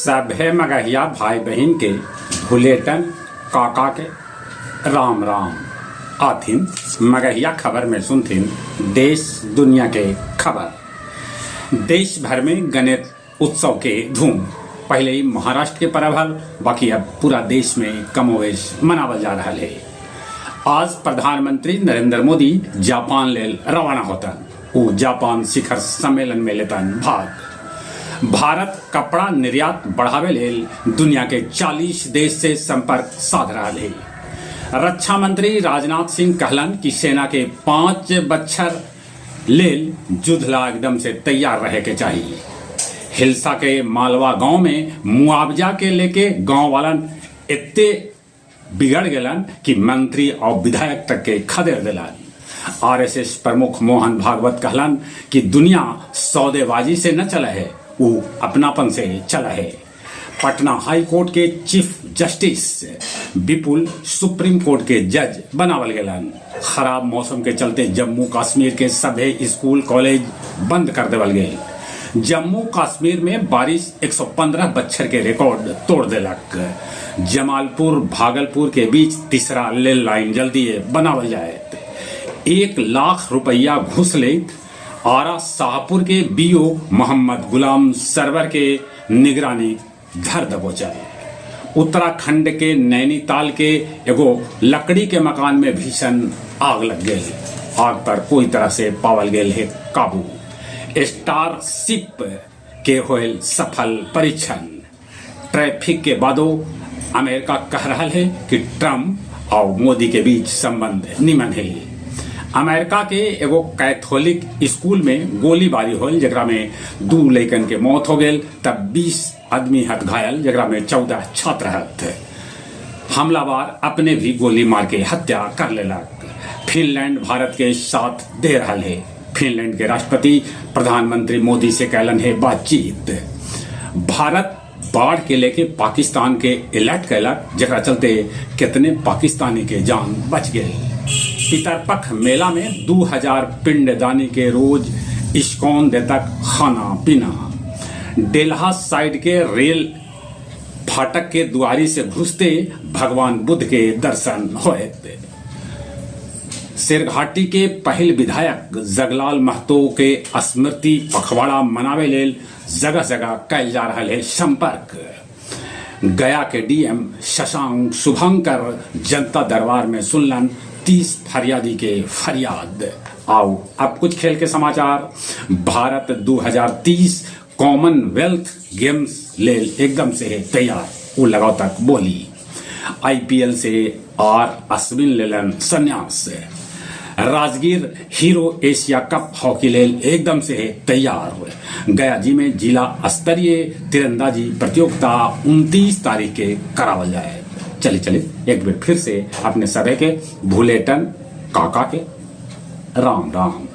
सभे मगहिया भाई बहिन के भुलेटन काका के राम राम। आथिन मगहिया खबर में सुनथिन देश दुनिया के खबर। देश भर में गणेश उत्सव के धूम। पहले ही महाराष्ट्र के परब हल, बाकी अब पूरा देश में कमोवेश मनावल जा रहा है। आज प्रधानमंत्री नरेंद्र मोदी जापान लेल रवाना होतन। ऊ जापान शिखर सम्मेलन में लेतन भाग। भारत कपड़ा निर्यात बढ़ावे लेल दुनिया के 40 देश से संपर्क साध रहा है। रक्षा मंत्री राजनाथ सिंह कहलन कि सेना के 5 बच्छर लेल युद्ध ला एकदम से तैयार रहे के चाहिए। हिलसा के मालवा गांव में मुआवजा के लेके गांव वालन इतने बिगड़ गेलन कि मंत्री और विधायक तक के खदेड़ दिलन। आरएसएस प्रमुख मोहन भागवत कहलन कि दुनिया सौदेबाजी से न चला है, वो अपनापन से चला है। पटना हाई कोर्ट के chief justice Vipul supreme court के जज बनावल गेलन। खराब मौसम के चलते जम्मू कश्मीर के सभे स्कूल कॉलेज बंद कर देवल गेल। जम्मू कश्मीर में बारिश 115 बच्छर के रिकॉर्ड तोड़ देलक। जमालपुर भागलपुर के बीच तीसरा रेल लाइन जल्दी बनावल जाए। 1 लाख रुपया घूस लेत आरा शाहपुर के बीओ मोहम्मद गुलाम सरवर के निगरानी धर दबोचल। उत्तराखंड के नैनीताल के एगो लकड़ी के मकान में भीषण आग लग गई। आग पर कोई तरह से पावल गेल है काबू। स्टारशिप के होयल सफल परीक्षण। ट्रैफिक के बादो अमेरिका कह रहा है कि ट्रंप और मोदी के बीच संबंध निमन है। अमेरिका के एगो कैथोलिक स्कूल में गोलीबारी होल, जकरा में 2 लइकन के मौत हो गेल, तब 20 आदमी हत घायल, जकरा में 14 छात्र हत। हमलावर अपने भी गोली मार के हत्या कर लेलक। फिनलैंड भारत के साथ दे रहा है। फिनलैंड के राष्ट्रपति प्रधानमंत्री मोदी से कहलन है बातचीत। भारत बाढ़ के लेके पाकिस्तान के अलर्ट कैलक, जकरा चलते कितने पाकिस्तानी के जान बच गए। पितरपख मेला में 2000 पिंडदानी के रोज इस्कॉन दे तक खाना पीना। डेल्हा साइड के रेल फाटक के दुआरी से घुसते भगवान बुद्ध के दर्शन होते। शेरघाटी के पहल विधायक जगलाल महतो के स्मृति पखवाड़ा मनावे लेल जगह जगह कैल जा रहा है संपर्क। गया के डीएम शशांक शुभंकर जनता दरबार में सुनलन 30 फरियादी के फरियाद। आओ अब कुछ खेल के समाचार। भारत 2030 कॉमनवेल्थ गेम्स लेल एकदम से है तैयार, वो लगाव तक बोली। आईपीएल से आर अश्विन लेलन संन्यास। Rajgir hero Asia cup hockey लेल एकदम से है तैयार। गया जी में जिला स्तरीय तीरंदाजी प्रतियोगिता 29 तारीख के करावल जाए। चले चले एक बार फिर से अपने सभी के भुलेटन काका के राम राम।